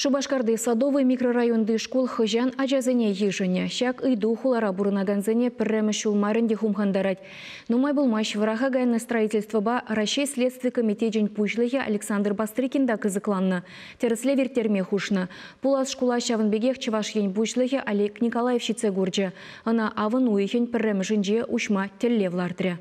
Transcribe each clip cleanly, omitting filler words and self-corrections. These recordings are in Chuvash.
Шупашкарти Садовый микрорайонти шкул хӑҫан ачасене йышӑнӗ? Ҫак ыйту хулара пурӑнакансене пӗрремӗш ҫул мар ӗнтӗ хумхантарать. Нумай пулмасть вӑраха кайнӑ строительствӑпа Раҫҫей Следстви комитечӗн пуҫлӑхӗ Александр Бастрыкин та кӑсӑкланнӑ. Тӗрӗслев ирттерме хушнӑ. Пулас шкула ҫавӑн пекех Чӑваш Ен Пуҫлӑхӗ Олег Николаев ҫитсе курчӗ. Ӑна авӑн уйӑхӗн пӗрремӗшӗнче уҫма тӗллев лартрӗ.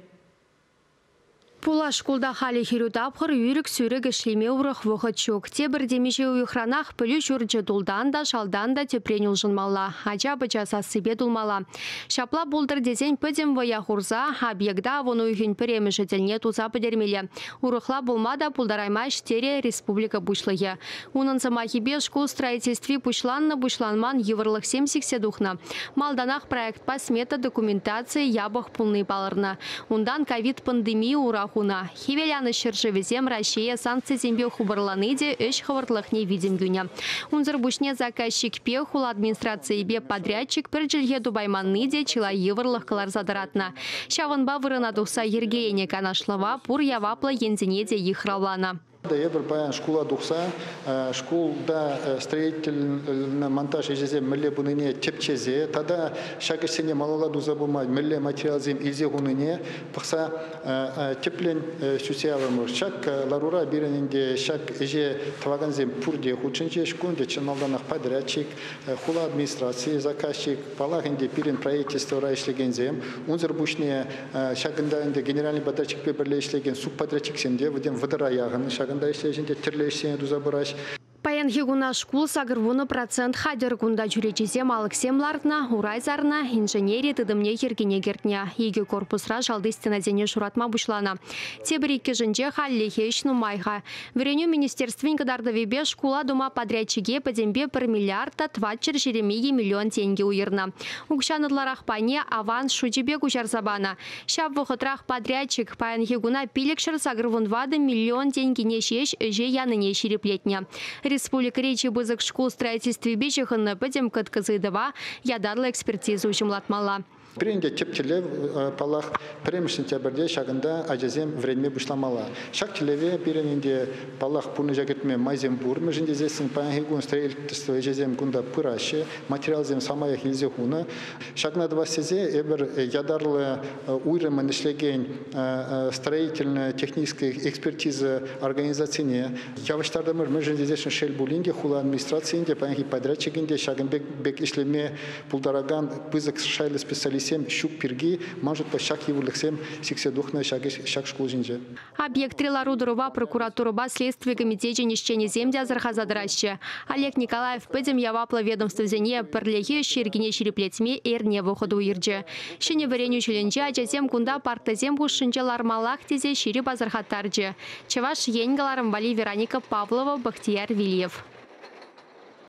Пулас шкулта халӗ хӗрӳ тапхӑр, ӳрӗк-сӳрӗк ӗҫлеме урӑх вӑхӑт ҫук. Тепӗр темиҫе уйӑхранах пӗлӳ ҫурчӗ тултан та, шалтан та тӗпрен улшӑнмалла, ача-пӑча сассипе тулмалла. Ҫапла пултӑр тесен пӗтӗм вӑя хурса объекта авӑн уйӑхӗн пӗрремӗшӗ тӗлне туса пӗтермелле. Урӑхла пулма та пултараймасть, терӗ республика Пуҫлӑхӗ. Унӑн сӑмахӗпе шкул строительстви пуҫланнӑ-пуҫланман йывӑрлӑхсем сиксе тухнӑ. Малтанах проектпа смета документацийӗ япӑх пулни палӑрнӑ. Унтан ковид пандемийӗ ура хунӑ. Хӗвеланӑҫ ҫӗршывӗсем Раҫҫее санкцисемпе хупӑрлани те ӗҫ хӑвӑртлӑхне витӗм кӳнӗ. Унсӑр пуҫне заказчикпе, хула администрацийӗпе подрядчик пӗр чӗлхе тупайманни те чылай йывӑрлӑх кӑларса тӑратнӑ. Ҫавӑнпа вырӑна тухса йӗркеленӗ канашлӑва пур яваплӑ енсене те йыхравланӑ. Эпир паян шкула тухса шкулта строительный монтаж ӗҫӗсем мӗнле пынине тӗпчесе тата ҫак ӗҫсене малалла туса пыма мӗнле материалсем илсе хунине пӑхса тӗплӗн сӳтсе яврӑмӑр. Ҫак ларура пирӗн ӗнтӗ ҫак ӗҫе тӑвакансем пурте хутшӑнчӗҫ. Ку ӗнтӗ чӑн малтанах подрядчик, хула администрацийӗ, заказчик, паллах ӗнтӗ пирӗн правительствӑра ӗҫлекенсем. Унсӑр пуҫне ҫакӑнта ӗнтӗ генеральный подрядчикпе пӗрле ӗҫлекен субподрядчиксем те вӗсем 30 яхӑн ҫакӑнта ӗҫлеҫҫӗ ӗнтӗ, тӗрлӗ ӗҫсене туса пыраҫ. Паянхи куна шкул 80% хатӗр. Кунта чӳречесем, алӑксем лартнӑ, урай сарнӑ, инженери тытӑмне йӗркене кӗртнӗ. Икӗ корпусра шалти стенасене шуратма пуҫланӑ. Тепӗр иккӗшӗнче хальлӗхе ӗҫ нумай-ха. Вӗренӳ министерствин кӑтартӑвӗпе шкула тума подрядчике пӗтӗмпе 1 миллиард та 422 миллион тенкӗ уйӑрнӑ. Укҫан ытларах пайне аванс шучӗпе куҫарса панӑ. Ҫав вӑхӑтрах подрядчик паянхи куна 584 миллион тенкине ҫеҫ ӗҫе янине ҫирӗплетнӗ. Республикӑри чи пысӑк шкул строительствипе ҫыхӑннӑ пӗтӗм кӑткӑс ыйтӑва ятарлӑ экспертиза уҫӑмлатмалла. Пирӗн те тӗп тӗллев, паллах, 1 сентябрьте ҫакӑнта ачасем вӗренме пуҫламалла. Ҫак тӗллеве пирӗн ӗнтӗ, паллах, пурнӑҫа кӗртме майсем пур. Мӗншӗн тесессӗн паянхи кун строительство ӗҫӗсем кунта пыраҫҫӗ, материалсем самаях илсе хунӑ. Ҫакна тӑвас тесе эпир ятарлӑ уйрӑмӑн ӗҫлекен строительно-техническая экспертиза организацине явӑҫтартӑмӑр. Мӗншӗн тесессӗн шел пулин те хула администрацийӗн те, паянхи подрядчикӗн те ҫакӑн пек ӗҫлеме пултаракан пысӑк шайлӑ специалистсем ҫук пирки, ман шутпа, ҫак йывӑрлӑхсем сиксе тухнӑ ҫак шкул ҫинче. Объектри лару-тӑрӑва прокуратурӑпа следстви комитечӗн ӗҫченӗсем те асӑрхаса тӑраҫҫӗ. Олег Николаев пӗтӗм яваплӑ ведомствӑсене пӗрлехи ӗҫ йӗркине ҫирӗплетме эрне вӑхӑт уйӑрчӗ. Ҫӗнӗ вӗренӳ ҫулӗнче ачасем кунта партӑсем хушшинче лармаллах тесе ҫирӗп асӑрхаттарчӗ. Чӑваш Ен кӑларӑм валли Вероника Павлова, Бахтияр Вильев.